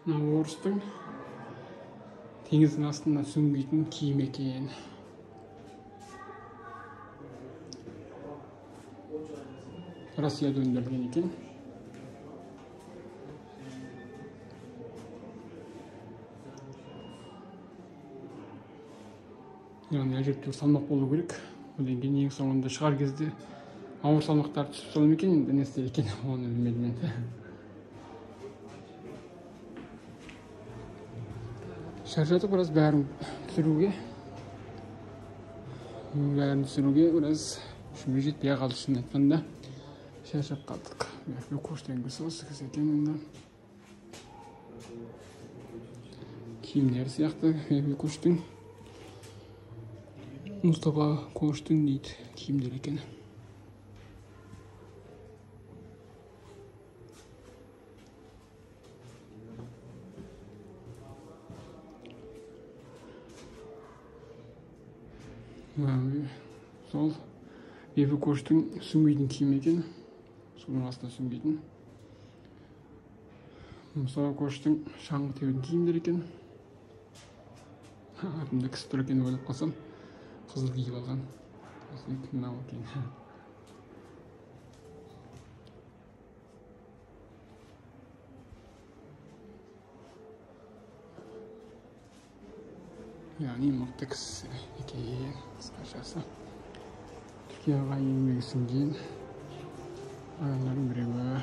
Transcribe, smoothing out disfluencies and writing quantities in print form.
Мына орыстың теңіздің астына сүңгитін киім екен. Россияда өндірілген екен. Яғни әжептәуір салмақ болу керек. Одан кейін ең соңында шығар кезде ауыр салмақтар түсіп сала ма екен, енді не істер екен, оны білмедім енді. Шаршадық біраз бәрін түсіруге. Бәрін түсіруге біраз күшіміз жетпей қалды, шынын айтқанда. Шаршап қалдық. Бәрі көштен кірсе осы кісі екен енді. Киімдері сияқты Бәрі көштің. Мұстафа Көштің дейді киімдер екен. Сол Бебі Көштің сүңгитін киімі екен. Судың астына сүңгитін. Мұстафа Көштің шаңғы теуетін киімдері екен. Артымда кісі тұр екен деп ойлап қалсам, қызыл киіп алған. Мынау екен. Яғни мықты кісі екен, қысқашасы. Түркияға еңбегі сіңген адамдардың біреуі.